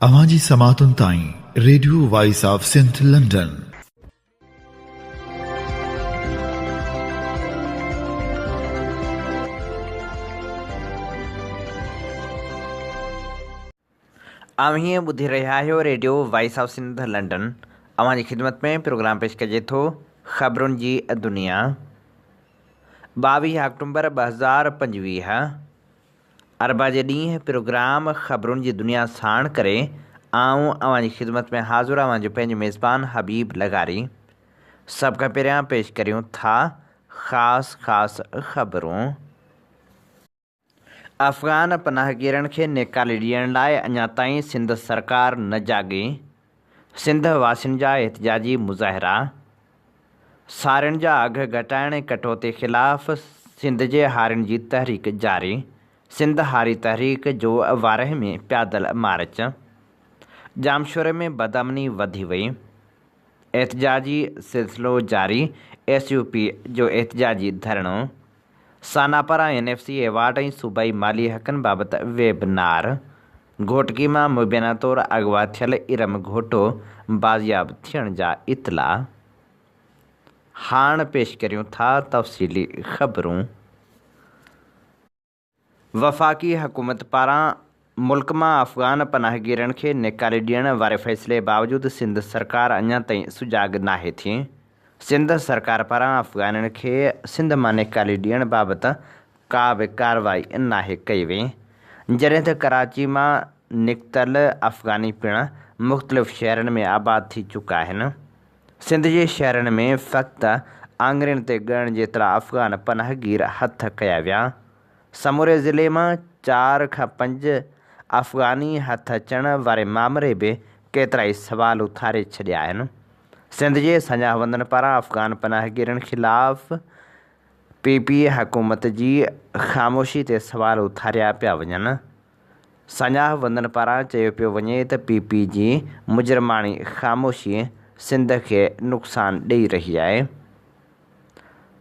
اوهان جي سماعتن تائين radio voice of Sindh London. اوهين ٻڌي رهيا آهيو radio voice of Sindh London. اوهان جي خدمت ۾ پروگرام پيش ڪجي ٿو خبرن جي دنيا 22 آڪٽومبر 2025. اربع جي ڏينهن پروگرام خبرن جي دنيا ساڻ ڪري آئون اوهان جي خدمت ۾ حاضر اوهان جو پنهنجو ميزبان حبيب لغاري. سڀ کان پهريان پيش ڪريون ٿا خاص خاص خبرون. افغان پناهگيرن کي نيڪالي ڏيڻ لاء اڃا تائين سنڌ سرڪار نه جاڳي، سنڌ واسين جا احتجاجي مظاهرا، سارين جا اگهه گهٽائڻ ۽ ڪٽوتي خلاف سنڌ جي هارين جي تحريڪ جاري، سنڌ هاري تحريڪ جو وارهه ۾ پيادل مارچ، ڄامشوري ۾ بدامني وڌي وئي، احتجاجي سلسلو جاري، ايس يو پي جو احتجاجي ڌرڻو، سانا پاران اين ايف سي ايوارڊ ۽ صوبائي مالي حقن بابت ويب نار. گهوٽڪي مان مبينا طور اغوا ٿيل ارم گهوٽو بازياب ٿيڻ جا اطلاع، هاڻ پيش ڪريون ٿا تفصيلي خبرون. وفاقي حڪومت پاران ملڪ مان افغان پناهگيرن کي نيڪالي ڏيڻ واري فيصلي باوجود سنڌ سرڪار اڃا تائين سجاڳ ناهي ٿي. سنڌ سرڪار پاران افغانين کي سنڌ مان نيڪالي ڏيڻ بابت ڪا به ڪارروائي ناهي ڪئي وئي، جڏهن ته ڪراچي مان نڪتل افغاني پڻ مختلف شهرن ۾ آباد ٿي چڪا آهن. سنڌ جي شهرن ۾ فقط آڱرين تي ڳڻڻ جيترا افغان پناهگير هٿ ڪيا ويا. سموري ضلعي مان چار کان پنج افغاني هٿ اچڻ واري مامري به ڪيترائي سوال اٿاري ڇڏيا آهن. سنڌ جي سڃاهوندن پاران افغان پناهگيرن خلاف پي پي حڪومت جي خاموشي تي سوال اٿاريا پيا وڃن. سڃاهوندن پاران چيو پيو وڃي ته پي پي جي مجرماڻي خاموشي سنڌ کي نقصان ڏئي رهي آهي.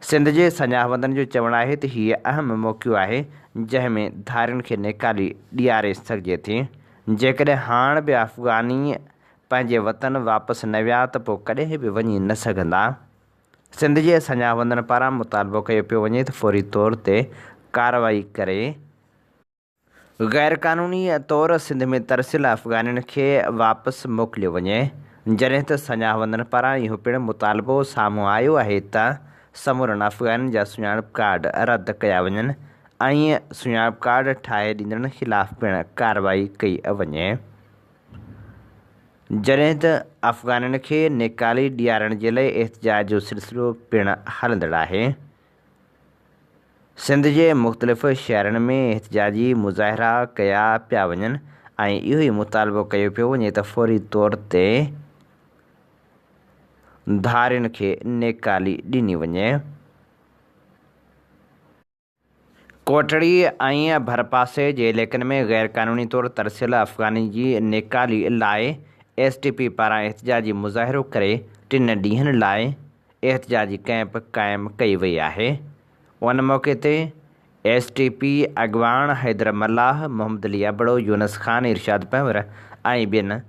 سنڌ جي سڃاهوندن جو چوڻ آهي ته هيء اهم موقعو آهي جنهن ۾ ڌارين کي نيڪالي ڏياري سگهجي ٿي. جيڪڏهن هاڻ به افغاني پنهنجي وطن واپس نه ويا ته پوء ڪڏهن به وڃي نه سگهندا. سنڌ جي سڃاهوندن پاران مطالبو ڪيو پيو وڃي ته فوري طور تي ڪارروائي ڪري غيرقانوني طور سنڌ ۾ ترسيل افغانين کي واپس موڪليو وڃي. جڏهن ته سڃاهوندن پاران اهو پڻ مطالبو سامهون آيو آهي ته سمورن افغانين جا سڃاڻپ ڪارڊ رد ڪيا وڃن ۽ سڃاڻپ ڪارڊ ٺاهي ڏيندڙن خلاف پڻ ڪارروائي ڪئي وڃي. جڏهن ته افغانين کي نيڪالي ڏيارڻ جي لاء احتجاج جو سلسلو پڻ هلندڙ آهي. سنڌ جي مختلف شهرن ۾ احتجاجي مظاهرا ڪيا پيا وڃن ۽ اهو ئي مطالبو ڪيو پيو وڃي ته فوري طور تي ڌارين کي نيڪالي ڏني وڃي. ڪوٽڙي ۽ ڀرپاسي جي علائقن ۾ غيرقانوني طور ترسيل افغانين جي نيڪالي لاء ايس ٽي پي پاران احتجاجي مظاهرو ڪري ٽن ڏينهن لاء احتجاجي ڪئمپ قائم ڪئي وئي آهي. ان موقعي تي ايس ٽي پي اڳواڻ حيدر ملاح، محمد علي ابڙو، يونس خان، ارشاد پنهور ۽ ٻين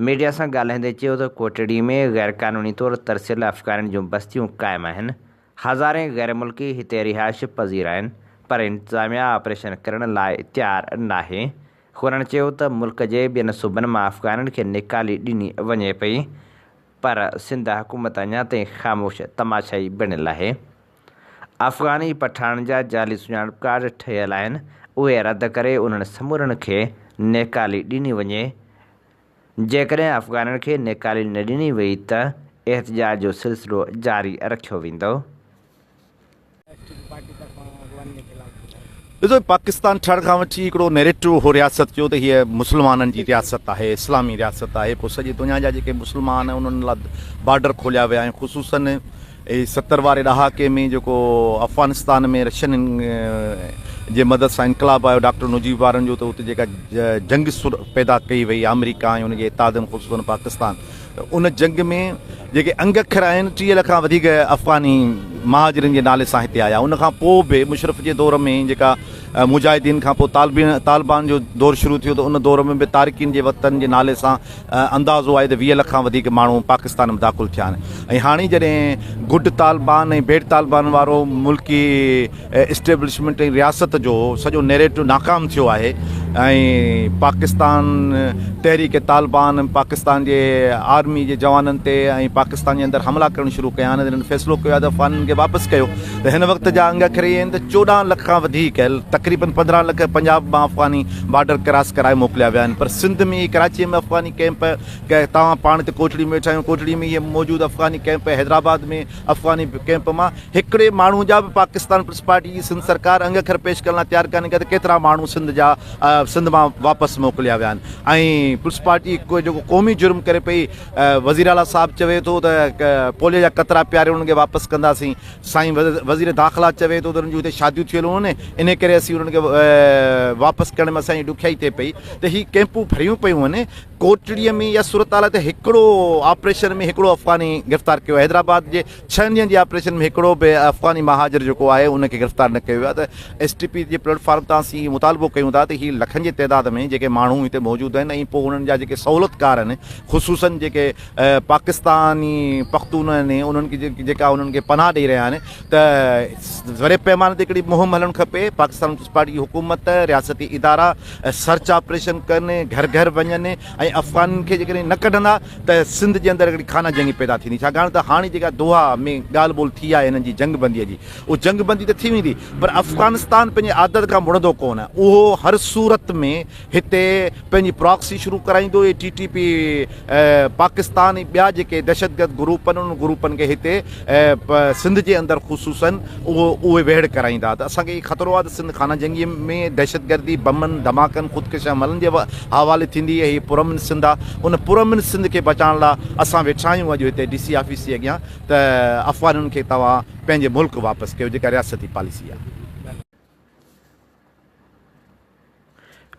ميڊيا سان ڳالهائيندي چيو ته ڪوٽڙي ۾ غيرقانوني طور ترسيل افغانين جون بستيون قائم آهن هزارين غير ملڪي هتي رهائش پذير آهن پر انتظاميا آپريشن ڪرڻ لاء تيار ناهي. هنن چيو ته ملڪ جي ٻين صوبن مان افغانين کي نيڪالي ڏني وڃي پئي پر سنڌ حڪومت اڃا تائين خاموش تماشائي بڻيل آهي. افغاني پٺاڻن جا جعلي سڃاڻپ ڪارڊ ٺهيل آهن اهي رد ڪري انهن سمورن کي نيڪالي ڏني وڃي. جيڪڏهن افغانين کي نيڪالي نه ڏني وئي ته احتجاج جو سلسلو جاري رکيو ويندو. ڏسو پاڪستان ٺهڻ کان وٺي هڪڙو نيريٽو هو رياست جو ته هيء مسلمانن جي رياست آهي اسلامي رياست آهي پوء سڄي دنيا جا جيڪي مسلمان انهن لاء بارڊر کوليا ويا ۽ خصوصن 70 واري ڏهاڪي ۾ جيڪو افغانستان ۾ رشين جي مدد سان انقلاب آيو ڊاڪٽر نجيب وارن جو ته اتي جيڪا جنگ پيدا ڪئي وئي آمريڪا ۽ ان جي اتحادين خصوصن پاڪستان ان جنگ ۾ جيڪي انگ اکر آهن 30 لک کان وڌيڪ افغاني مهاجرن جي نالي سان هتي آيا. ان کان پوء به مشرف جي دور ۾ جيڪا مجاهدين کان پوء طالبان جو دور شروع ٿيو ته ان دور ۾ به تارڪين جي وطن جي نالي سان اندازو آهي ته 20 لک کان وڌيڪ ماڻهو پاڪستان ۾ داخل ٿيا آهن ۽ هاڻي جڏهن گڊ طالبان ۽ بيڊ طالبان وارو ملڪي اسٽيبلشمينٽ ۽ رياست جو سڄو نيريٽو ناڪام ٿيو آهي ۽ پاڪستان تحريڪ طالبان پاڪستان جي آرمي جي جوانن تي ۽ پاڪستان جي اندر حملا ڪرڻ شروع ڪيا آهن انهن فيصلو ڪيو آهي ته افغانين کي واپس ڪيو ته هن وقت جا انگ اکر اهي آهن ته 14 لک کان وڌيڪ تقريبن 15 لک پنجاب مان افغاني بارڊر ڪراس ڪرائي موڪليا ويا آهن پر سنڌ ۾ ڪراچي ۾ افغاني ڪئمپ توهان پاڻ هتي ڪوٽڙي ۾ ويٺا آهيو ڪوٽڙي ۾ اهي موجود افغاني ڪئمپ حيدرآباد ۾ افغاني ڪئمپ مان هڪڙي ماڻهو جا به پاڪستان پيپلز پارٽي جي سنڌ سرڪار انگ اکر پيش ڪرڻ لاء تيار ڪانهي ڪا ته ڪيترا ماڻهو سنڌ جا سنڌ مان واپس موڪليا ويا آهن ۽ پيپلز پارٽي جيڪو قومي جرم ڪري پئي وزير اعليٰ صاحب چوي ٿو ته پوليو جا قطرا پياري انهن کي واپس ڪنداسين سائين وزير داخلا چوي ٿو ته انهن جون هتي شاديون ٿيل هن ان ڪري اسين انهن کي واپس ڪرڻ ۾ اسان جي ڏکيائي ٿئي پئي ته هي ڪئمپون ڀريون پيون آهن ڪوٽڙي ۾ يا صورتحال ته هڪڙو آپريشن ۾ هڪڙو افغاني گرفتار ڪيو حيدرآباد جي ڇهن ڏينهن جي آپريشن ۾ هڪڙو به افغاني مهاجر جيڪو آهي ان کي گرفتار نه ڪيو ويو آهي ته ايس ٽي پي جي پليٽ فارم تان اسين مطالبو ڪيون ٿا ته هي لکن جي تعداد ۾ جيڪي ماڻهو هتي موجود آهن ۽ پوء انهن جا جيڪي سهولتڪار آهن خصوصن جيڪي پاڪستاني پختون آهن انهن کي جيڪا انهن کي پناهه ڏئي رهيا آهن ته وڏي پيماني تي هڪڙي مهم هلڻ کپي پاڪستان پيپلز پارٽي جي حڪومت رياستي ادارا سرچ آپريشن ڪن، گهر گهر وڃن ۽ افغانين کي جيڪڏهن نه ڪڍندا ته سنڌ جي اندر هڪڙي خانه جنگي پيدا ٿيندي ڇاڪاڻ ته هاڻي جيڪا دوحا ۾ ڳالهه ٻولهه ٿي آهي هنن جي جنگ بندي جي اهو جنگ بندي ته ٿي ويندي پر افغانستان پنهنجي عادت کان مڙندو ڪونه اهو هر صورت ۾ هتي پنهنجي پراڪسي شروع ڪرائيندو ٽي ٽي پي پاڪستان ۽ ٻيا جيڪي دهشتگرد گروپ آهن انهن گروپن کي هتي سنڌ جي اندر خصوصن اهو اهي ويڙهه ڪرائيندا ته اسان کي هي خطرو آهي ته سنڌ خانه جنگي ۾ دهشتگردي بمن ڌماڪن خودڪش حملن جي حوالي ٿيندي ۽ هي پرامن سنڌ آهي ان پرامن سنڌ کي بچائڻ لاء اسان ويٺا آهيون اڄ هتي ڊي سي آفيس جي اڳيان ته افغانين کي توهان پنهنجي ملڪ واپس ڪيو جيڪا رياستي پاليسي آهي.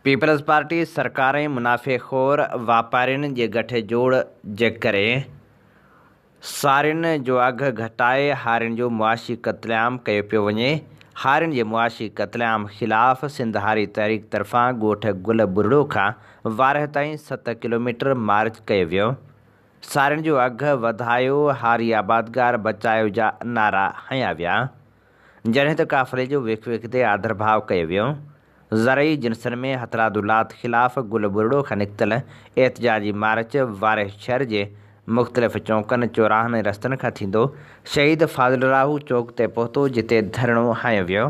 پيپلز پارٽي سرڪار ۽ منافعي خور واپارين جي ڳٺ جوڙ جي ڪري سارين جو اگهه گهٽائي هارين جو معاشي قتلام ڪيو پيو وڃي، هارين جي معاشي قتلام خلاف سنڌ هاري تحريڪ طرفان ڳوٺ گل ٻرڙو کان وارهه تائين 7 ڪلوميٽر مارچ ڪيو ويو، سارين جو اگهه وڌايو هاري آبادگار بچايو جا نعرا هنيا ويا. جڏهن ته قافلي جو وک وک تي آڌرڀاء ڪيو ويو. زرعي جنسن ۾ هٿرادو لاٿ خلاف گل ٻرڙو کان نڪتل احتجاجي مارچ وارهه شهر جي مختلف چونڪن، چوراهن ۽ رستن کان ٿيندو شهيد فاضل راهو چوڪ تي پهتو جتي ڌرڻو هنيو ويو.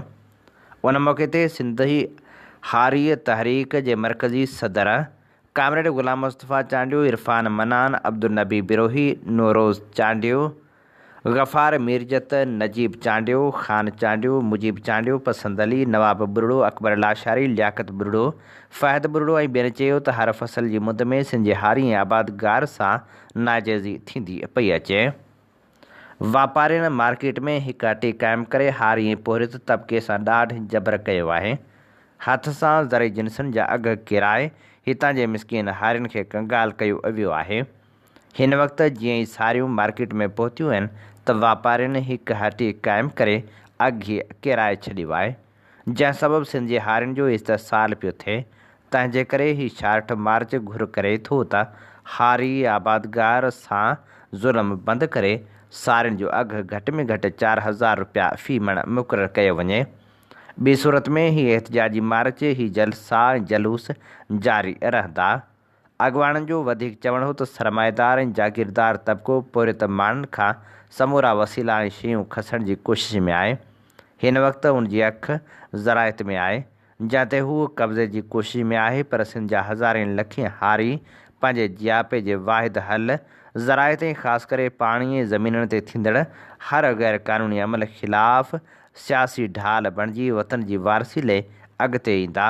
ان موقعي تي سنڌي هاري تحريڪ جي مرڪزي صدر ڪامريڊ غلام مصطفيٰ چانڊيو، عرفان منان، عبدالنبي بروهي، نوروز چانڊيو، غفار ميرجت، نجيب چانڊيو، خان چانڊيو، مجيب چانڊيو، پسند علي، نواب ٻرڙو، اڪبر لاشاري، لياقت ٻرڙو، فهد ٻرڙو ۽ ٻين چيو ته هر فصل جي مند ۾ سنڌ جي هاري ۽ آبادگار سان ناجائزي ٿيندي پئي اچي. واپارين مارڪيٽ ۾ هڪ اٽي قائم ڪري هاري ۽ پورهيت طبقي سان ڏاڍ جبر ڪيو آهي. هٿ سان زرعي جنسن جا اگهه ڪيرائي هتان جي مسڪين هارين کي ڪنگال ڪيو ويو آهي. هن وقت جيئن ئي ساريون مارڪيٽ ۾ پهتيون آهن ته واپارين هڪ هٽي قائم ڪري اگهه ڪيرائي ڇڏيو آهي، جنهن سبب سنڌ جي هارين جو استحصال پيو ٿئي، تنهن جي ڪري هي شارٽ مارچ گهر ڪري ٿو ته هاري آبادگار سان ظلم بند ڪري سارين جو اگهه گهٽ ۾ گهٽ 4000 رپيا في مڻ مقرر ڪيو وڃي، ٻي صورت ۾ هي احتجاجي مارچ، هي جلسا ۽ جلوس جاري رهندا. اڳواڻن جو وڌيڪ چوڻ هو ته سرمائيدار ۽ جاگيردار طبقو پورهيت ماڻهن کان سمورا وسيلا ۽ شيون کسڻ جي ڪوشش ۾ آهي. هن وقت ان جي اک زراعت ۾ آهي، جنهن تي هو قبضي جي ڪوشش ۾ آهي پر سنڌ جا هزارين لکين هاري پنهنجي جياپي جي واحد حل زراعت ۽ خاص ڪري پاڻي ۽ زمينن تي ٿيندڙ هر غير قانوني عمل خلاف سياسي ڍال بڻجي وطن جي وارثي لئي اڳتي ايندا.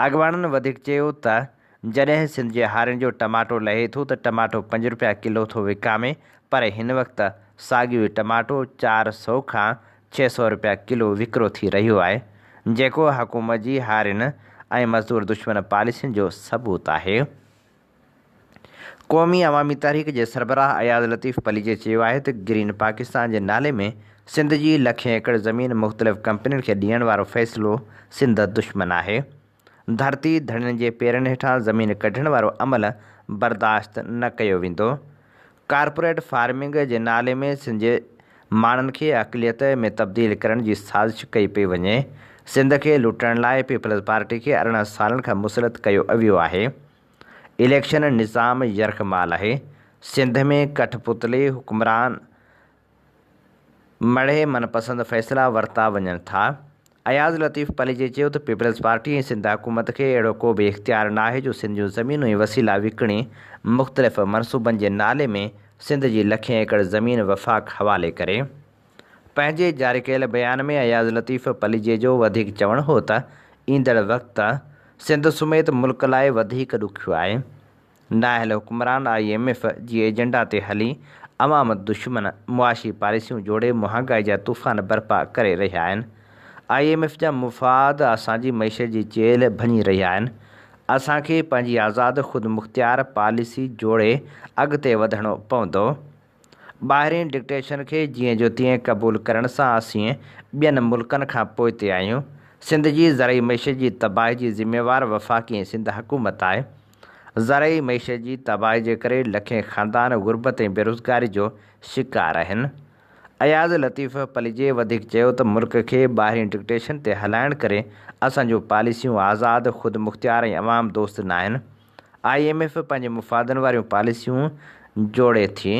اڳواڻن وڌيڪ چيو ته جڏهن سنڌ جي هارين جو ٽماٽو لهي ٿو ته ٽماٽو 5 رپيا ڪلو ٿو وڪامي پر هن وقت ساڳيو ئي ٽماٽو 400 کان 600 رپيا ڪلو وڪرو ٿي رهيو آهي جيڪو حڪومت جي هارين ۽ مزدور دشمن پاليسين جو ثبوت آهي. قومي عوامي تحريڪ جي سربراهه اياز لطيف پليجي چيو آهي ته گرين پاڪستان جي نالي ۾ سنڌ جي لکين ايڪڙ زمين مختلف ڪمپنين کي ڏيڻ وارو فيصلو سنڌ دشمن آهي. ڌرتي ڌڻين جي پيرن هيٺان زمين ڪڍڻ وارو عمل برداشت نه ڪيو ويندو. ڪارپوريٽ فارمنگ جي نالي ۾ سنڌ جي ماڻهن کي اقليت ۾ تبديل ڪرڻ جي سازش ڪئي پئي وڃي. سنڌ کي لٽڻ لاء پيپلز پارٽي کي 18 سالن کان مسلط ڪيو ويو آهي. اليڪشن نظام يرغمال آهي، سنڌ ۾ ڪٺ پتلي حڪمران مڙهي من پسند فيصلا ورتا وڃن ٿا. اياز لطيف پليجي چيو ته پيپلز پارٽي ۽ سنڌ حڪومت کي اهڙو ڪو به اختيار ناهي جو سنڌ جون زمينون ۽ وسيلا وڪڻي مختلف منصوبن جي نالي ۾ سنڌ جي لکين ايڪڙ زمين وفاق حوالي ڪري. پنهنجي جاري ڪيل بيان ۾ اياز لطيف پليجي جو وڌيڪ چوڻ هو ته ايندڙ وقت سنڌ سميت ملڪ لاء وڌيڪ ڏکيو آهي. نااهل حڪمران I M F جي ايجنڊا تي هلي عوام دشمن معاشي پاليسيون جوڙي مهانگائي جا طوفان برپا ڪري رهيا آهن. I M F جا مفاد اسان جي معيشت جي چيلهه ڀڃي رهيا آهن. اسان کي پنهنجي آزاد خودمختيار پاليسي جوڙي اڳتي وڌڻو پوندو. ٻاهرين ڊڪٽيشن کي جيئن جو تيئن قبول ڪرڻ سان اسين ٻين ملڪن کان پوئتي آهيون. سنڌ جي زرعي معيشت جي تباهي جي ذميوار وفاقي ۽ سنڌ حڪومت آهي. زرعي معيشت جي تباهي جي ڪري لکين خاندان غربت ۽ بيروزگاري جو شڪار آهن. اياز لطيف پليجي وڌيڪ چيو ته ملڪ کي ٻاهرين ڊڪٽيشن تي هلائڻ ڪري اسان جون پاليسيون آزاد، خودمختيار ۽ عوام دوست ناهن. I M F پنهنجي مفادن واريون پاليسيون جوڙي ٿي،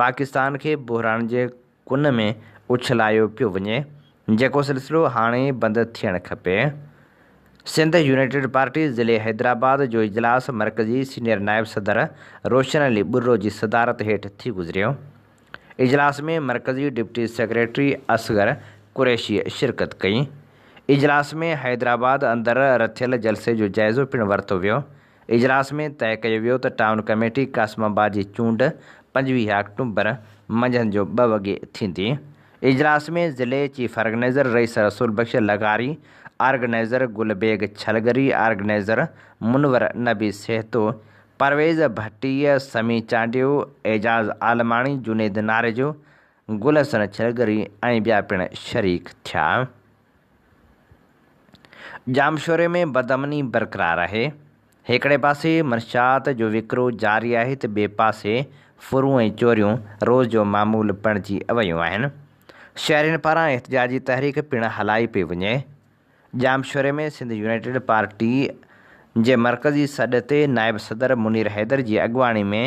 پاڪستان کي بحران جي ڪن ۾ اڇلايو پيو وڃي، جيڪو سلسلو هاڻي بند ٿيڻ کپي. سنڌ يونائيٽيڊ پارٽي ضلعي حيدرآباد جو اجلاس مرڪزي سينيئر نائب صدر روشن علي ٻرڙو جي صدارت هيٺ ٿي گذريو. اجلاس ۾ مرڪزي ڊپٽي سيڪريٽري اصغر قريشيء شرڪت ڪئي. اجلاس ۾ حيدرآباد اندر رٿيل جلسي جو جائزو پڻ ورتو ويو. اجلاس ۾ طئي ڪيو ويو ته ٽائون ڪميٽي قاسم آباد جي چونڊ 25 آڪٽومبر منجهند جو 2 وڳي ٿيندي. اجلاس ۾ ضلعي چيف آرگنائيزر رئيس رسول بخش لغاري، آرگنائيزر گل بيگ ڇلگري، آرگنائيزر منور نبي سهتو، پرويز ڀٽي، سميع چانڊيو، اعجاز عالماڻي، جنيد ناريجو، گل حسن ڇلگري ۽ ٻيا پڻ شريڪ ٿيا. ڄامشوري ۾ بدامني برقرار آهي. هڪڙي پاسي منشيات جو وڪرو جاري آهي ته ٻئي پاسي ڦرون ۽ چوريون روز جو معمول بڻجي ويون آهن. شهرين پاران احتجاجي تحريڪ پڻ هلائي پئي وڃي. ڄامشوري ۾ سنڌ يونائيٽيڊ پارٽي جي مرڪزي سڏ تي نائب صدر منير حيدر جي اڳواڻي ۾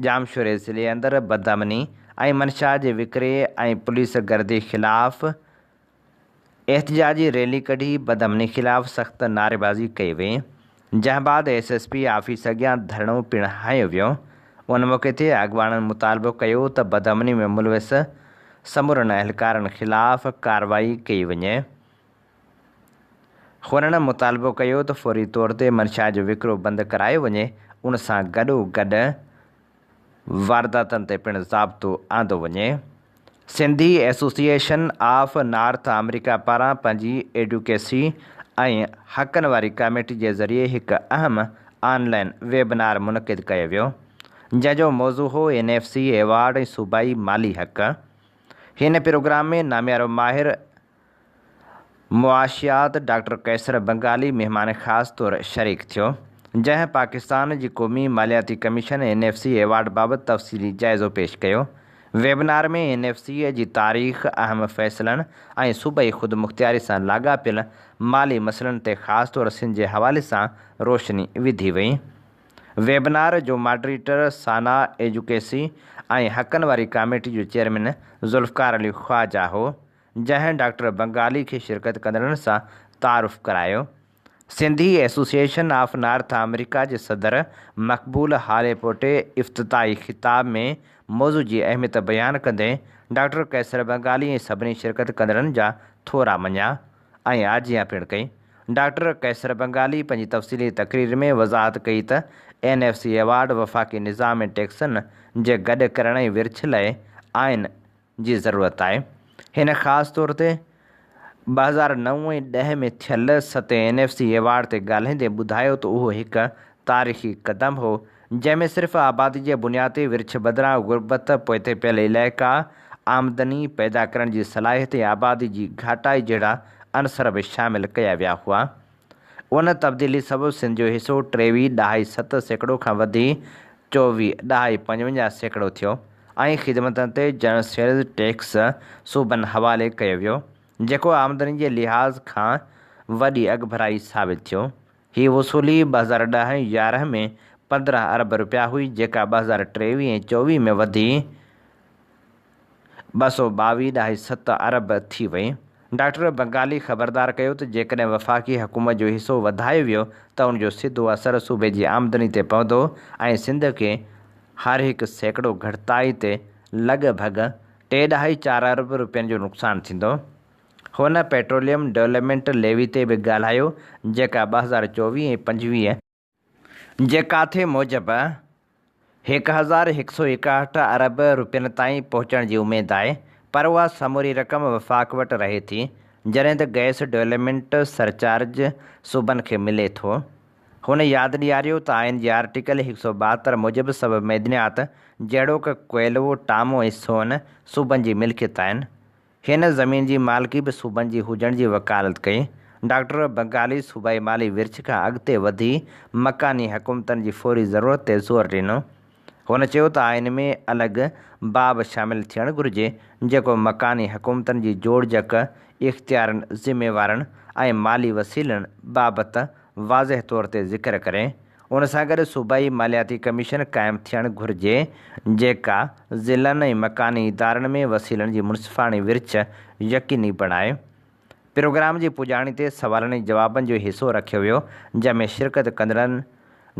ڄامشوري ضلعي اندر بدامني ۽ منشيات جي وڪري ۽ پوليس گردي خلاف احتجاجي ريلي ڪڍي بدامني خلاف سخت نعريبازي ڪئي وئي جنهن بعد ايس ايس پي آفيس اڳيان ڌرڻو پڻ هنيو ويو ان موقعي تي اڳواڻن مطالبو ڪيو ته بدامني ۾ ملوث سمورن اهلڪارن خلاف ڪارروائي ڪئي وڃي. هنن مطالبو ڪيو ته فوري طور تي منشيات جو وڪرو بند ڪرايو وڃي ان سان گڏو گڏ وارداتن تي پڻ ضابطو آندو وڃي. Sindhi association of North America پاران پنهنجي ايڊوڪيسي ۽ حقن واري ڪاميٽي جي ذريعي هڪ اهم آن لائن ويبنار منعقد ڪيو ويو جنهن جو موضوع هو اين ايف سي ايوارڊ ۽ صوبائي مالي حق. هن پروگرام ۾ ناميارو ماهر معاشيات ڊاڪٽر قيصر بنگالي مهمان خاص طور شريڪ ٿيو، جنهن پاڪستان جي قومي مالياتي commission, N F C, award بابت تفصيلي جائزو پيش ڪيو. ويبنار ۾ اين ايف سي جي تاريخ، اهم فيصلن ۽ صوبائي خودمختياري سان لاڳاپيل مالي مسئلن تي خاص طور سنڌ جي حوالي سان روشني وڌي وئي. ويبنار جو ماڊريٽر سانا ايجوڪيسي ۽ حقن واري ڪاميٽي جو چيئرمين ذوالفقار علي خواجه هو. جنهن ڊاڪٽر بنگالي کي شرڪت ڪندڙن سان تعارف ڪرايو. Sindhi association of North America جي صدر مقبول هاليپوٽي افتتاحي خطاب ۾ موضوع جي اهميت بيان ڪندي ڊاڪٽر قيصر بنگالي ۽ سڀني شرڪت ڪندڙن جا ٿورا مڃيا ۽ آجيان پڻ ڪئي. ڊاڪٽر قيصر بنگالي پنهنجي تفصيلي تقرير ۾ وضاحت ڪئي ته اين ايف سي ايوارڊ وفاقي نظام ۽ ٽيڪسن جي گڏ ڪرڻ ۽ ورڇ لاء آئين جي ضرورت آهي. هن خاص طور تي 2009 ۽ 10 ۾ ٿيل ستين اين ايف سي ايوارڊ تي ڳالهائيندي ٻڌايو ته اهو هڪ تاريخي قدم هو، جنهن ۾ صرف آبادي جي بنياد تي ورڇ بدران غربت، پوئتي پيل علائقا، آمدني پيدا ڪرڻ جي صلاحيت ۽ آبادي جي گهاٽائي جهڙا عنصر به شامل ڪيا ويا هئا. ان تبديلي سبب سنڌ جو حصو ٽيويهه ڏهائي 7% کان وڌي چوويهه ڏهائي 55% ٿيو ۽ خدمتن تي جنرل سيلز ٽيڪس صوبن حوالي ڪيو ويو، جيڪو آمدني جي لحاظ کان وڏي اڳڀرائي ثابت ٿيو. هي وصولي 2010 ۽ 11 ۾ 15 ارب رپيا هئي، جيڪا 2023 ۽ 24 ۾ وڌي 222 ڏهائي 7 ارب ٿي وئي. ڊاڪٽر بنگالي خبردار ڪيو ته جيڪڏهن وفاقي حڪومت جو حصو وڌايو ويو ته ان جو سڌو اثر صوبي جي آمدني تي پوندو ۽ سنڌ کي هر 1% گهٽتائي تي لڳ ڀڳ ٽي ڏهائي چار ارب رپين جو نقصان ٿيندو. هن پيٽروليم ڊولپمينٽ ليوي تي به ڳالهايو جيڪا 2024 ۽ 25 جي ڪاٿي موجب 1161 ارب رپين تائين پهچڻ جي اميد آهي پر اها سموري رقم وفاق وٽ رهي ٿي جڏهن ته گئس ڊولپمينٽ سرچارج صوبن کي ملي ٿو. هن ياد ڏياريو ته آئين جي آرٽيڪل 172 موجب سڀ معدنيات جهڙوڪ ڪوئلو، ٽامو ۽ سون صوبن جي ملڪيت آهن. هن زمين جي مالڪي به صوبن جي هجڻ جي وڪالت ڪئي. ڊاڪٽر بنگالي صوبائي مالي ورڇ کان اڳتي وڌي مڪاني حڪومتن جي فوري ضرورت تي زور ڏنو. هن چيو ته آئين ۾ الڳ باب شامل ٿيڻ گهرجي جيڪو مڪاني حڪومتن جي جوڙجڪ، اختيارن، ذميوارين ۽ مالي وسيلن بابت واضح طور تي ذڪر ڪري. ان سان گڏ صوبائي مالياتي ڪميشن قائم ٿيڻ گهرجي جيڪا ضلعن ۽ مڪاني ادارن ۾ وسيلن جي منصفاڻي ورڇ يقيني بڻائي. پروگرام جي پڄاڻي تي سوالن ۽ جوابن جو حصو رکيو ويو جنهن ۾ شرڪت ڪندڙن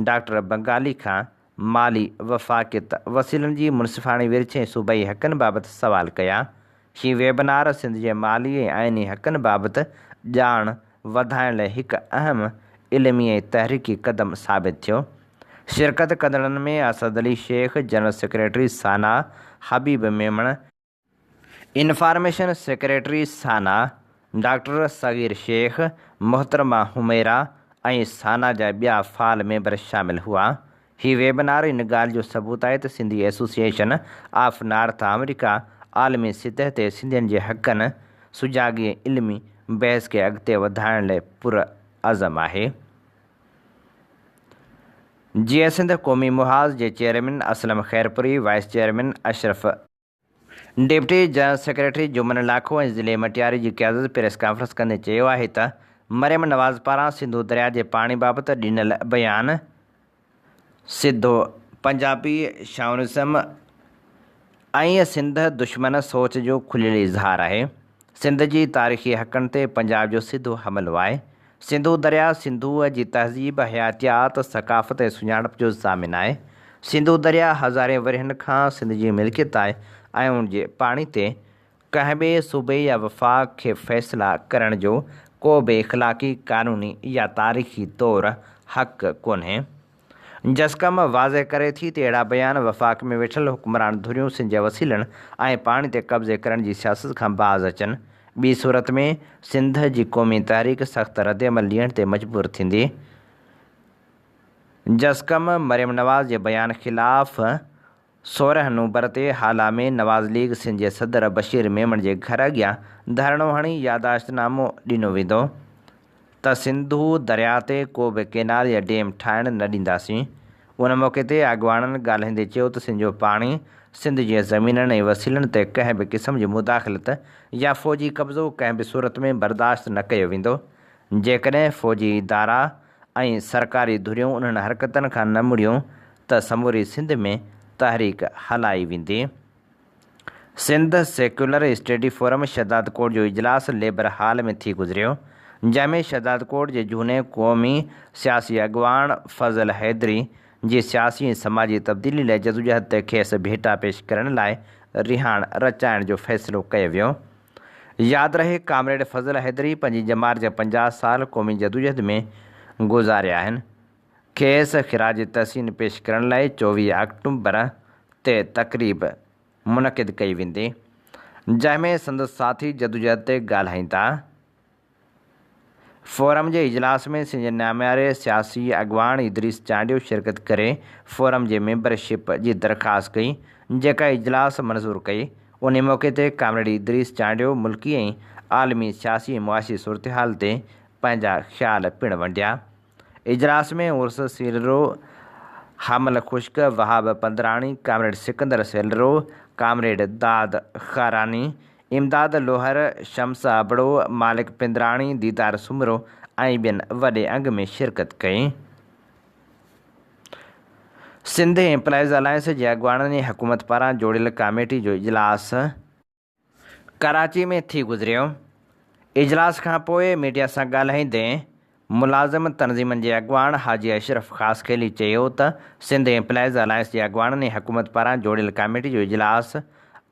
ڊاڪٽر بنگالي کان مالي وفاقيت، وسيلن جي منصفاڻي ورڇ ۽ صوبائي حقن بابت سوال ڪيا. هي ويبنار سنڌ جي مالي ۽ آئيني حقن بابت ڄاڻ وڌائڻ لاء هڪ اهم علمي ۽ تحريڪي قدم ثابت ٿيو. شرڪت ڪندڙن ۾ Asad Ali Shaikh, general secretary SANA, Habib Memon, information secretary SANA, doctor Saghir Shaikh, محترمه حميرا ۽ سانا جا ٻيا فعال ميمبر شامل هئا. هي ويبنار ان ڳالهه جو ثبوت آهي ته Sindhi association of North America عالمي سطح تي سنڌين جي حقن، سجاڳي ۽ علمي بحث کي اڳتي وڌائڻ لاء پرعزم آهي. جيئي سنڌ قومي محاذ جي chairman Aslam Khairpuri, vice chairman Ashraf, deputy general secretary Juman Lakho ۽ ضلعي مٽياري جي قيادت پريس ڪانفرنس ڪندي چيو آهي ته مريم نواز پاران سنڌو درياء جي پاڻي بابت ڏنل بيان سڌو پنجابي شائونزم ۽ سنڌ دشمن سوچ جو کليل اظهار آهي. سنڌ جي تاريخي حقن تي پنجاب جو سڌو حملو آهي. سنڌو درياء سنڌوء جي تهذيب، حياتيات، ثقافت ۽ سڃاڻپ جو ضامن آهي. سنڌو درياء هزارين ورهين کان سنڌ جي ملڪيت آهي ۽ ان جي پاڻي تي ڪنهن ٻئي صوبي يا وفاق کي فيصلا ڪرڻ جو ڪو به اخلاقي، قانوني يا تاريخي طور حق ڪونهي. جسقم واضح ڪري ٿي ته اهڙا بيان وفاق ۾ ويٺل حڪمران ڌريون سنڌ جي وسيلن ۽ پاڻي تي قبضي ڪرڻ جي سياست کان باز اچن، ٻي صورت ۾ سنڌ جي قومي تحريڪ سخت ردعمل ڏيڻ تي مجبور ٿيندي. جسقم مريم نواز جي بيان خلاف 16 نومبر تي هالا ۾ نواز ليگ سنڌ جي صدر بشير ميمڻ جي گهر اڳيان ڌرڻو هڻي ياداشت نامو ڏنو ويندو ته سنڌو درياء تي ڪو به ڪينال يا ڊيم ٺاهڻ نه ڏينداسين. ان موقعي تي اڳواڻن ڳالهائيندي چيو ته سنڌ جو پاڻي، سنڌ جي زمينن ۽ وسيلن تي ڪنهن به قسم جي مداخلت يا فوجي قبضو ڪنهن به صورت ۾ برداشت نه ڪيو ويندو. جيڪڏهن فوجي ادارا ۽ سرڪاري ڌريون انهن حرڪتن کان نه مڙيون ته سموري سنڌ ۾ تحريڪ هلائي ويندي. Sindh secular study forum Shahdadkot جو اجلاس ليبر هال ۾ ٿي گذريو، جنهن ۾ شهدادڪوٽ جي جهوني قومي سياسي اڳواڻ فضل حيدري جي سياسي ۽ سماجي تبديلي لاء جدوجهد تي کيس ڀيٽا پيش ڪرڻ لاء رهاڻ رچائڻ جو فيصلو ڪيو ويو. ياد رهي ڪامريڊ فضل حيدري پنهنجي ڄمار جا 50 سال قومي جدوجهد ۾ گذاريا آهن. کيس خراج تحسين پيش ڪرڻ لاء 24 آڪٽومبر تي تقريب منعقد ڪئي ويندي، جنهن ۾ سندس ساٿي جدوجهد تي ڳالهائيندا. فورم جي اجلاس ۾ سنڌ جي نامياري سياسي اڳواڻ ادريس چانڊيو شرڪت ڪري فورم جي ميمبر شپ جي درخواست ڪئي، جيڪا اجلاس منظور ڪئي. انهي موقعي تي ڪامريڊ ادريس چانڊيو ملڪي ۽ عالمي سياسي ۽ معاشي صورتحال تي پنهنجا خيال پڻ ونڊيا. اجلاس ۾ عرس سيلرو، حمل خشڪ، وهاب پندراڻي، ڪامريڊ سڪندر سيلرو، ڪامريڊ داد خاراني، امداد لوهر، شمس ابڙو، مالڪ پندراڻي، ديدار سومرو ۽ ٻين وڏي انگ ۾ شرڪت ڪئي. سنڌ ايمپلائيز الائنس جي اڳواڻن ۽ حڪومت پاران جوڙيل ڪاميٽي جو اجلاس ڪراچي ۾ ٿي گذريو. اجلاس کانپوء ميڊيا سان ڳالهائيندي ملازم تنظيمن جي اڳواڻ حاجي اشرف خاصخيلي چيو ته سنڌ ايمپلائيز الائنس جي اڳواڻن ۽ حڪومت پاران جوڙيل ڪاميٽي جو اجلاس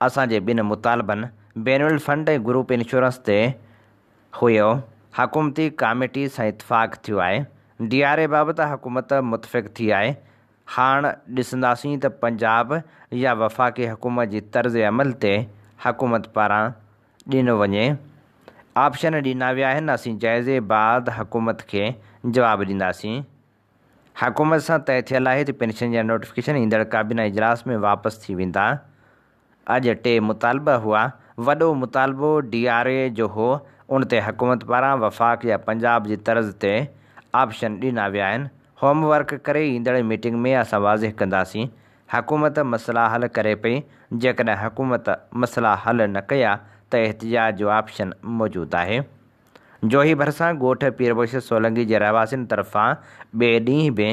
اسان جي ٻن مطالبن بينول فنڊ ۽ گروپ انشورنس تي هيو، حڪومتي ڪاميٽي سان اتفاق ٿيو آهي، ڊي آر اي بابت حڪومت متفق ٿي آهي، هاڻ ڏسنداسين ته پنجاب يا وفاقي حڪومت جي طرز عمل تي حڪومت پاران ڏنو وڃي. آپشن ڏنا ويا آهن، اسين جائزي بعد حڪومت کي جواب ڏينداسين. حڪومت سان طئي ٿيل آهي ته پينشن جا نوٽيفڪيشن ايندڙ ڪابينا اجلاس ۾ واپس ٿي ويندا. اڄ ٽي مطالبا هئا، وڏو مطالبو ڊي آر اي جو هو، ان تي حڪومت پاران وفاق يا پنجاب جي طرز تي آپشن ڏنا ويا آهن، هوم ورڪ ڪري ايندڙ ميٽنگ ۾ اسان واضح ڪنداسين. حڪومت مسئلا حل ڪري پئي، جيڪڏهن حڪومت مسئلا حل نه ڪيا ته احتجاج جو آپشن موجود آهي. جوهي ڀرسان ڳوٺ پير بخش سولنگي جي رهواسين طرفان ٻئي ڏينهن به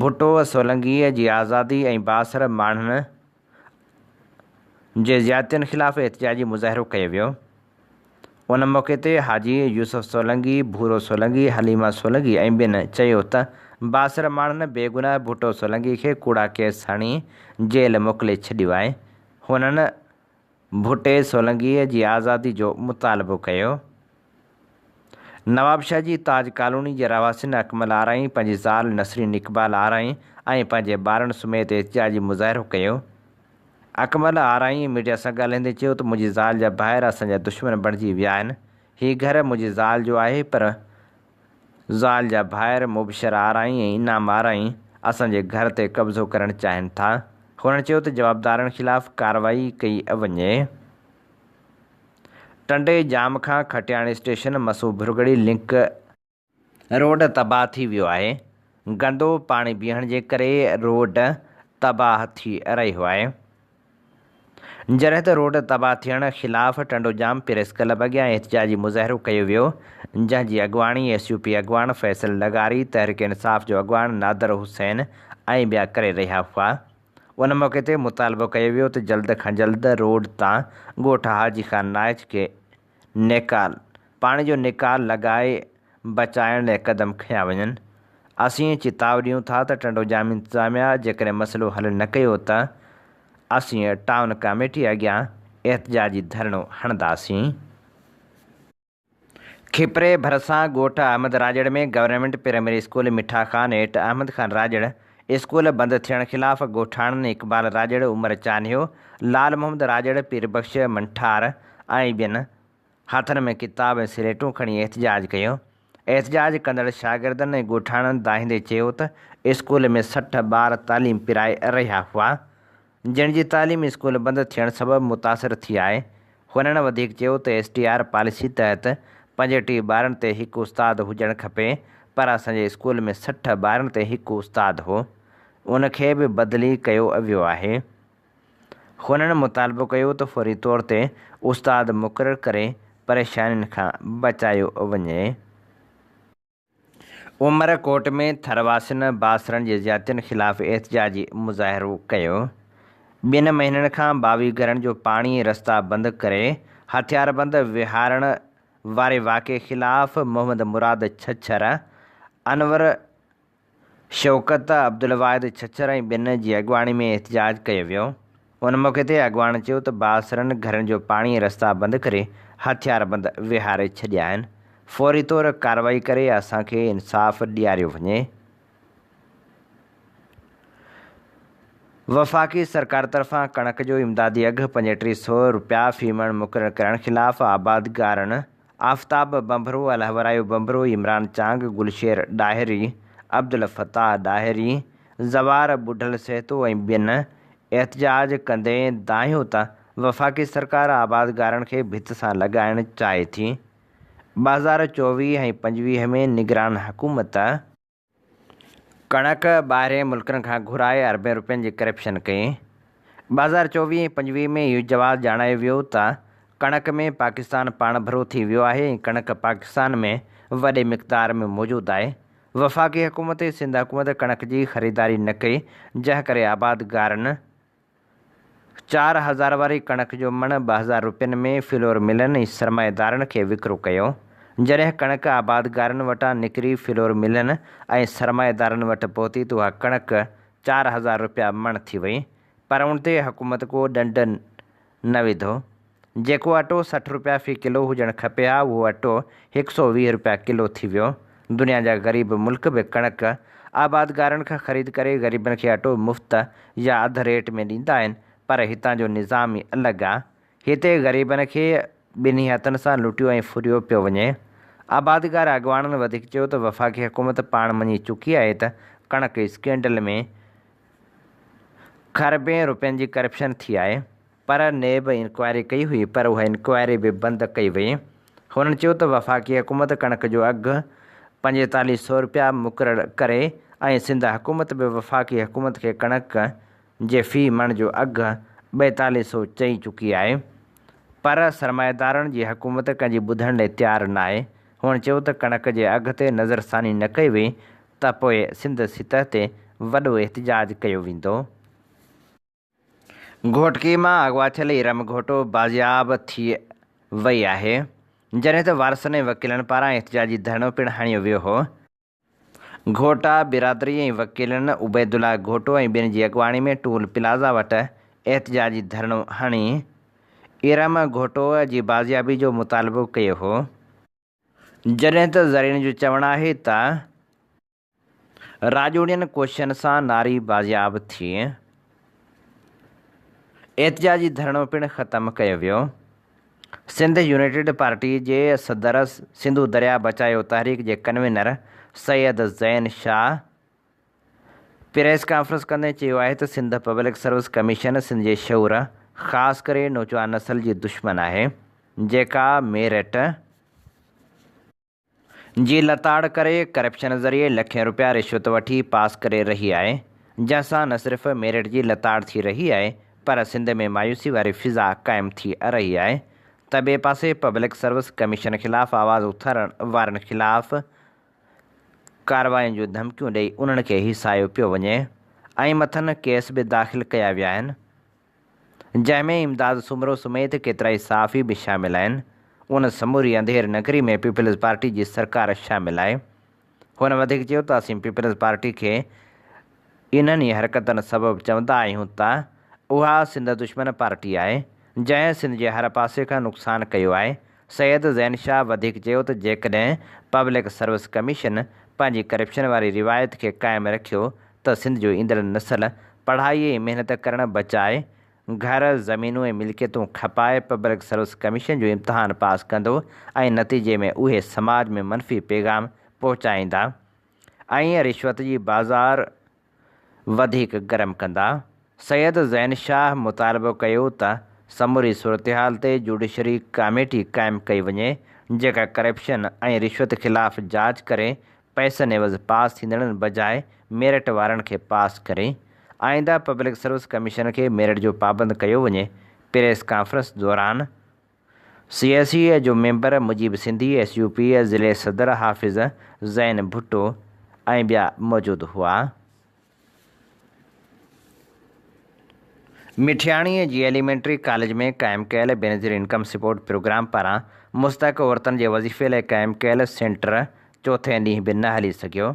ڀٽو سولنگي جي آزادي ۽ بااثر ماڻهن جي زيادتين خلاف احتجاجي مظاهرو ڪيو ويو. ان موقعي تي حاجي يوسف سولنگي، ڀورو سولنگي، حليمه سولنگي ۽ ٻين چيو ته بااثر ماڻهن بيگناهه ڀٽو سولنگي کي ڪوڙا ڪيس هڻي جيل موڪلي ڇڏيو آهي. هنن ڀٽي سولنگي جي آزادي جو مطالبو ڪيو. نوابشاهه جي تاج ڪالوني جي رهواسين اڪمل آرائين، پنهنجي زال نسرين اقبال آرائين ۽ پنهنجي ٻارن سميت احتجاجي مظاهرو ڪيو. اڪمل آرائين ميڊيا سان ڳالهائيندي چيو ته منهنجي زال جا ڀائر اسان جا دشمن بڻجي ويا آهن، هي گهر منهنجي زال جو آهي پر زال جا ڀائر مبشر آرائين ۽ انعام آرائين اسان جي گهر تي قبضو ڪرڻ چاهين ٿا. هنن چيو ته جوابدارن خلاف ڪارروائي ڪئي وڃي. ٽنڊي ڄام کان Khatiyani station Masu Bhurgri link road تباهه ٿي ويو آهي، گندو پاڻي بيهڻ جي ڪري روڊ تباهه ٿي رهيو آهي. جڏهن ته روڊ تباهه ٿيڻ خلاف ٽنڊوڄام پريس ڪلب اڳيان احتجاجي مظاهرو ڪيو ويو، جنهن جي اڳواڻي ايس يو پي اڳواڻ فيصل لغاري، تحريڪ انصاف جو اڳواڻ نادر حسين ۽ ٻيا ڪري رهيا هئا. ان موقعي تي مطالبو ڪيو ويو ته جلد کان جلد روڊ تان ڳوٺ حاجي خان نائچ کي نيڪال، پاڻي جو نيڪال لڳائي بچائڻ لاء قدم کنيا وڃن. اسين چتاء ڏيون ٿا ته ٽنڊوڄام انتظاميا جيڪڏهن مسئلو حل نه ڪيو ته اسين ٽائون ڪاميٽي اڳيان احتجاجي ڌرڻو هڻنداسين. کپري ڀرسان ڳوٺ Ahmed Rajar ۾ government primary school Mitha Khan at Ahmed Khan Rajar school بند ٿيڻ خلاف ڳوٺاڻن اقبال راڄڙ، عمر چانهيو، لال محمد راڄڙ، پير بخش منٺار ۽ ٻين هٿن ۾ ڪتاب ۽ سليٽون کڻي احتجاج ڪيو. احتجاج ڪندڙ شاگردن ۽ ڳوٺاڻن دانهيندي چيو ته اسڪول ۾ 60 ٻار تعليم پرائي رهيا هئا، جن جي تعليم اسڪول بند ٿيڻ سبب متاثر ٿي آهي. هنن وڌيڪ چيو ته ايس ٽي آر پاليسي تحت 35 ٻارن تي هڪ استاد هجڻ کپي پر اسان جي اسڪول ۾ 60 ٻارن تي هڪ استاد هو ان کي به بدلي ڪيو ويو آهي. هنن مطالبو ڪيو ته فوري طور تي استاد مقرر ڪري پريشانين کان بچايو وڃي. عمر ڪوٽ ۾ ٿر واسين بااثرن جي زيادتين خلاف احتجاجي مظاهرو ڪيو. ٻن مهينن کان 22 گهرن جو پاڻي ۽ رستا بند ڪري هٿياربند ويهارڻ واري واقعي خلاف محمد مراد ڇڇر، انور شوڪت، عبدالواحد ڇڇر ۽ ٻين جي اڳواڻي ۾ احتجاج ڪيو ويو. ان موقعي تي اڳواڻن چيو ته بااثرن گهرن جو پاڻي ۽ رستا بند ڪري هٿياربند ويهاري ڇڏيا آهن، فوري طور ڪارروائي ڪري اسان کي انصاف ڏياريو وڃي. وفاقي سرڪار طرفان ڪڻڪ جو امدادي اگهه 35 سئو رپيا في مڻ مقرر ڪرڻ خلاف آبادگارن آفتاب ڀنڀرو، الهورايو ڀنڀرو، عمران چانگ، گلشير ڏاهري، عبدالفتاح ڏاهري، زوار ٻڍل سهتو ۽ ٻين احتجاج ڪندي دانهيو ته وفاقي سرڪار آبادگارن کي ڀت سان لڳائڻ چاهي ٿي، 2024 ۽ 25 ۾ نگران حڪومت ڪڻڪ ٻاهرين ملڪن کان گهرائي اربين روپين جي ڪرپشن ڪئي. 2024 ۽ 25 ۾ اهو جواز ڄاڻايو ويو ته ڪڻڪ ۾ پاڪستان پاڻڀرو ٿي ويو آهي ۽ ڪڻڪ پاڪستان ۾ وڏي مقدار ۾ موجود آهي. وفاقي حڪومت ۽ سنڌ حڪومت ڪڻڪ جي خريداري نه ڪئي جنهن ڪري آبادگارن 4000 واري ڪڻڪ جو مڻ 2000 روپين ۾ فلور ملن ۽ سرمائيدارن کي وڪرو ڪيو. جڏهن ڪڻڪ آبادگارن وٽان نڪري فلور ملن ۽ سرمائيدارن وٽ پهتي ته اها ڪڻڪ 4000 روپيا مڻ ٿي وئي پر ان تي حڪومت ڪو ڏنڊ نه وڌو. جيڪو اٽو 60 روپيا في ڪلو هجڻ کپي ها اهو اٽو 120 روپيا ڪلو ٿي ويو. دنيا جا غريب ملڪ به ڪڻڪ آبادگارن کان خريد ڪري غريبن کي اٽو مفت يا اڌ ريٽ ۾ ڏيندا آهن پر هتان جو نظام ئي الڳ آ. هتي غريبن کي ٻنهي هٿن سان لٽيو ۽ ڦريو پيو وڃي. آبادگار اڳواڻن وڌيڪ چيو ته وفاقي حڪومت پاڻ مڃي چڪي آهي ته ڪڻڪ اسڪينڊل ۾ کربين روپين جي ڪرپشن ٿي آهي. پر نيب انڪوائري ڪئي هئي پر اها انڪوائري به بند ڪئي وئي. هنن چيو ته وفاقي حڪومت ڪڻڪ جو اگهه 45 سئو رپيا مقرر ڪري ۽ سنڌ حڪومت به وفاقي حڪومت کي ڪڻڪ جي في مڻ جو اگهه 42 سئو چئي چڪي آهي پر سرمائيدارن جي حڪومت ڪنهن جي ٻڌڻ لئي تيار ناهي. هن چيو ته ڪڻڪ جي اگهه تي نظرثاني نه ڪئي وئي ته پوء سنڌ سطح تي وڏو احتجاج ڪيو ويندو. گهوٽڪي مان اغوا ٿيل ارم گهوٽو بازياب ٿي وئي آهي، جڏهن ته وارثن ۽ وڪيلن پاران احتجاجي ڌرڻو پڻ هڻيو ويو هو. گهوٽا برادري ۽ وڪيلن عبيدالله گهوٽو ۽ ٻين جي اڳواڻي ۾ ٽول پلازا وٽ احتجاجي ڌرڻو هڻي ارم گهوٽو جي بازيابي جو مطالبو ڪيو هو. جڏهن ته ذريعن جو چوڻ آهي ته. راڄوڻين ڪوششن سان ناري بازياب ٿي. احتجاجي ڌرڻو پڻ ختم ڪيو ويو. سنڌ يونائيٽيڊ پارٽي جي صدر سنڌو درياء بچايو تحريڪ جي convener Syed Zain Shah press conference ڪندي چيو آهي ته Sindh public service commission Sindh جي شعور خاص ڪري نوجوان نسل جي دشمن آهي جيڪا ميرٽ جي لتاڙ ڪري ڪرپشن ذريعي لکين روپيا رشوت وٺي پاس ڪري رهي آهي، جنهن سان نه صرف ميرٽ جي لتاڙ ٿي رهي آهي پر سنڌ ۾ مايوسي واري فضا قائم ٿي رهي آهي ته ٻئي پاسي پبلڪ سروس ڪميشن خلاف آواز اٿارڻ وارن خلاف ڪاررواين جون ڌمڪيون ڏئي انهن کي هيسايو پيو وڃي ۽ مٿن ڪيس به داخل ڪيا ويا آهن. جنهن ۾ امداد سومرو سميت ڪيترائي صحافي به شامل آهن، ان سموري انڌير نگري ۾ پيپلز پارٽي جي سرڪار شامل آهي. هن وڌيڪ چيو ته اسين پيپلز پارٽي کي انهن ئي حرڪتن سبب چوندا آهيون ته اها سنڌ دشمن پارٽي آهي، جنهن سنڌ جي هر پاسي کان نقصان ڪيو آهي. سيد زين شاهه وڌيڪ چيو ته جيڪڏهن پبلڪ سروس ڪميشن پنهنجي ڪرپشن واري روايت کي قائم رکيو ته سنڌ جو ايندڙ نسل پڙهائي ۽ محنت ڪرڻ بچائي گهر، زمينون ۽ ملڪيتون کپائي پبلڪ سروس ڪميشن جو امتحان پاس ڪندو ۽ نتيجي ۾ اهي سماج ۾ منفي پيغام پهچائيندا ۽ رشوت جي بازار وڌيڪ گرم ڪندا. سيد زين شاهه مطالبو ڪيو ته سموري صورتحال تي جوڊيشري ڪاميٽي قائم ڪئي وڃي جيڪا ڪرپشن ۽ رشوت خلاف جاچ ڪري پئسن عيوض پاس ٿيندڙن بجاء ميرٽ وارن کي پاس ڪري آئنده پبلڪ سروس ڪميشن کي ميرٽ جو پابند ڪيو وڃي پريس ڪانفرنس دوران سي اي سي جو member Mujeeb Sindhi, S U P ضلعي صدر حافظ زين ڀٽو ۽ ٻيا موجود هئا. مٺياڻي جي ايليمينٽري ڪاليج ۾ قائم ڪيل بينظير انڪم سپورٽ پروگرام پاران مستحق عورتن جي وظيفي لاء قائم ڪيل سينٽر چوٿين ڏينهن به نه هلي سگهيو.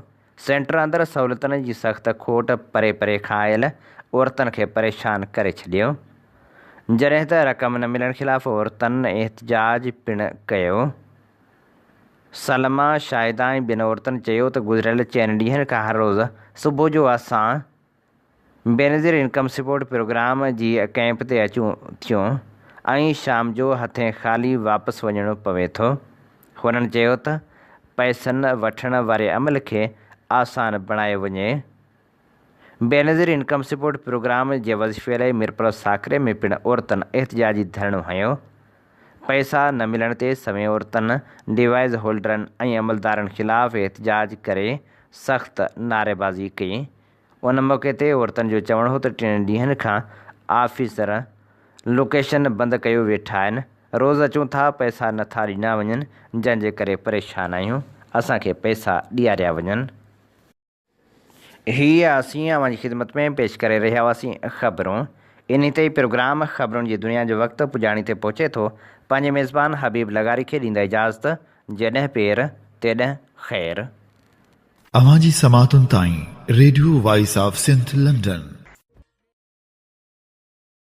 سينٽر اندر سهولتن جي سخت کوٽ پري پري کان آيل عورتن کي پريشان ڪري ڇڏيو. جڏهن ته رقم نه ملڻ خلاف عورتن احتجاج پڻ ڪيو. سلميٰ، شاهده ۽ ٻين عورتن چيو ته گذريل چئن ڏينهن کان هر روز صبح جو اسان بينظير انڪم سپورٽ پروگرام جي ڪئمپ تي اچون ٿيون ۽ شام جو هٿين خالي واپس وڃڻو پوي ٿو. هنن چيو ته پئسن وٺڻ واري عمل کي آسان بڻايو وڃي. بينظير انڪم سپورٽ پروگرام جي وظيفي لاء ميرپور ساڪري ۾ پڻ عورتن احتجاجي ڌرڻو هنيو. پئسا نه ملڻ تي سوين عورتن ڊوائيز هولڊرن ۽ عملدارن خلاف احتجاج ڪري سخت نعريبازي ڪئي. ان موقعي تي عورتن جو چوڻ هو ته ٽن ڏينهن کان آفيسر لوڪيشن بند ڪيو ويٺا آهن، روز اچون ٿا پئسا نه ٿا ڏنا وڃن جنهن جي ڪري پريشان آهيون، اسان کي پئسا ڏياريا وڃن. هي اسين اوهان جي خدمت ۾ پيش ڪري رهيا هئاسين خبرون. انهي تي ئي پروگرام خبرن جي دنيا جو وقت پڄاڻي تي پهچي ٿو. پنهنجي ميزبان حبيب لغاري کي ڏيندا اجازت جيڏهن پير تيڏهن خير. اوهان جي سماعتن تائين radio voice of Sindh London.